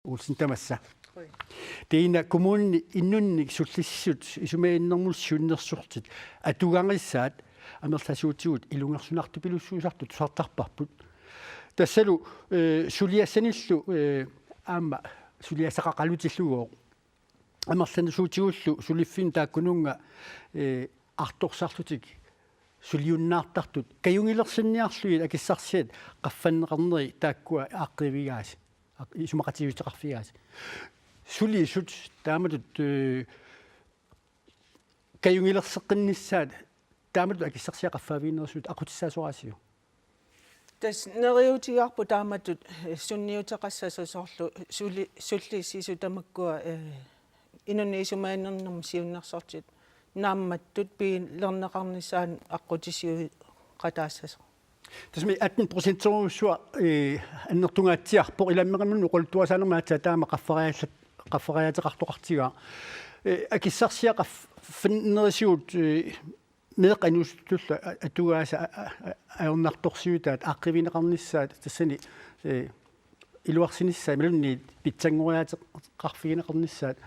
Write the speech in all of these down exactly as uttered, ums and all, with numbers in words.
Olsen tamassa. Ui. Taanna kommunini innunnik sullissisut isumaginninnermut siunnersortit atugarissaat amerlasuutigut ilungersunartupilussuusartut tusartarparput. Tassalu, eh, suliassanillu, eh, aamma suliassaqaqalutillugu amerlasuutigullu suliffinni taakkununnga, eh, artorsarlutik suliunnaartartut kajugilersinniarlugit akissarsiat qaffanneqarneri taakkua aaqqiivigaasi, aq-, isumaqatigiissuteqarfigaasi. Sulisut taamatut, eh, kajugilerseqqinnissaat taamatut akissarsiat qaffaaviginerisut aqutsissaasoriarsiuk? Tassa neriuutigaarput taamatut, eh, sunniuteqassasoq soorlu suli-, sullissisut tamakkua, eh, inunnik isumaginninnermut siunnersortit naammattut pigilerneqarnissaannut aqqutissiuuqataassasoq. Tassami atten procenterujussuaq, eh, annertungaatsiarpoq, ilaammi qanoq oqaluttuarisaanermi aatsaat taama qaffariallat-, qaffariaateqartoqartigaaq. Eh, akissarsiat qaffannerisigut, eh, meeqqat inuusuttullu a-, atugaasa a-, a-, a-, ajornartorsiutaat aaqqiivigineqarnissaat tassani, eh, iluarsinissaat imaluunniit pitsanngoriaateqarfigineqarnissaat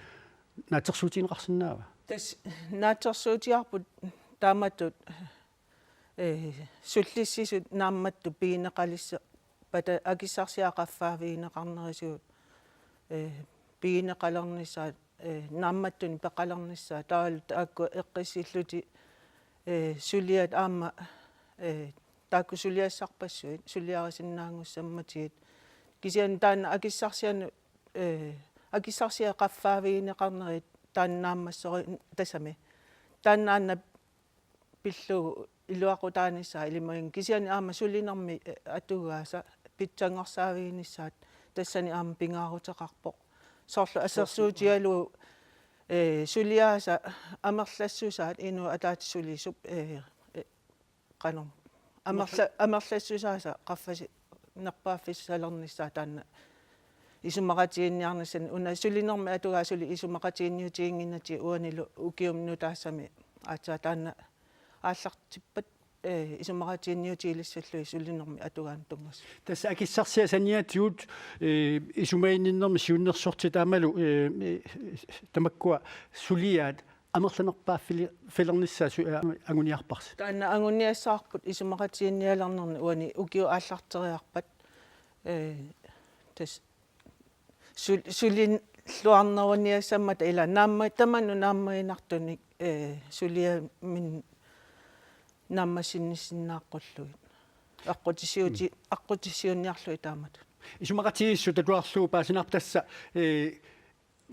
naatsorsuutigineqarsinnaava? Tassa naatsorsuutigaarput taamatut, eh, sullissisut naammattut pigineqalissappata akissarsiat qaffaavigineqarnerisigut, eh, pigineqalernissaat, eh, naammattunik peqalernissaat taavalu taakku eqqissillutik, eh, suliat aamma, eh, taakku suliassarpassuit suliarisinnaanngussammatigit. Kisianni taanna akissarsianut, eh, akissarsiat qaffaavigineqarnerit taanna naammassori tassami. Taanna aana pillugu iluaqutaanissaa ilimaginngilara, kisianni aamma sulinermi, eh, atugaasa pitsanngorsaaviginissaat tassani aamma pingaaruteqarpoq. Soorlu assersuutigalugu, eh, suliaasa amerlassusaat inuit ataatsip sulisup, eh, eh, qanoq. Amerla-, amerlassusaasa qaffasi-, nerpaaffissalernissaa taanna isumaqatiginninniarnissani una sulinermi atugaasa suli isumaqatiginniutiginnginnatsigu uanilu ukiumut nutaassami aatsaat taanna aallartippat, eh, isumaqatiginniutigilissallugit sulinermi atugaanut tunngasut. Tassa akissarsiat saniatigut, eh, isumaginninnermi siunnersortit aammalu, eh, eh, tamakkua suliaat amerlanerpaaffili-, -filernissaat su-, eh, anguniarparsi. Taanna anguniassavarput isumaqatiginnialernerni uani ukiut aallarteriarpat, eh, tassa sul-, sulilluarneruniassammata ila naamma-, tamanut naammaginartunik, eh, suliaminnik naammassinnissinnaaqqullugu. Aqqutissiuuti-, mm, aqqutissiuunniarlugit taamatut. Isumaqatigiissut tatuarlugu paasinaaptassa, eh,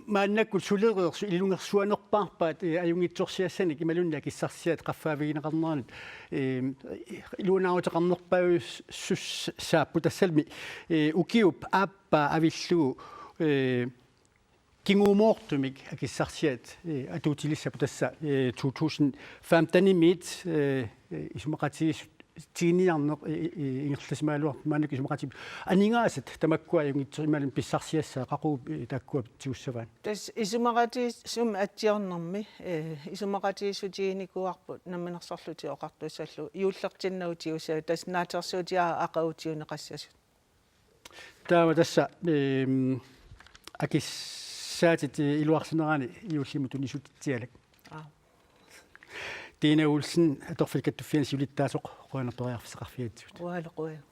maannakkut sulereersut ilungersuanerpaarpaat, eh, ajunngitsorsiassanik imaluunniit akissarsiat qaffaavigineqarneranut, eh, iluanaaruteqarnerpaajussaapput tassami, eh, ukiup aappaa avillugu, eh, kingumoortumik akissarsiat, eh, atuutilissapput tassa, eh, to tusind femtenimiit, eh, eh, isumaqatigiissut tiguniarneq, eh, eh, ingerlasimagaluarpoq maannakkut isumaqatigiit aningaasat tamakkua ajunngitsoq imaluunniit pissarsiassaat qaqugu, eh, taakkua tigussavaat. Tassa isumaqatigiissummi atsiornermi, eh, isumaqatigiissutiginikuuarput Namminersorlutik Oqartussallu juullertinnagu tigussavat tassa naatsorsuutigaara aqagu tiguneqassasut. Taava tassa, ehm, akissaatit, eh, iluarsinerani juullimut tunissutitsialak. Aa. Tina Olsen, Atorfillit Kattuffianni siulittaasoq, qujanaq periarfissaqarfigatsigut. Uangalu qujanaq.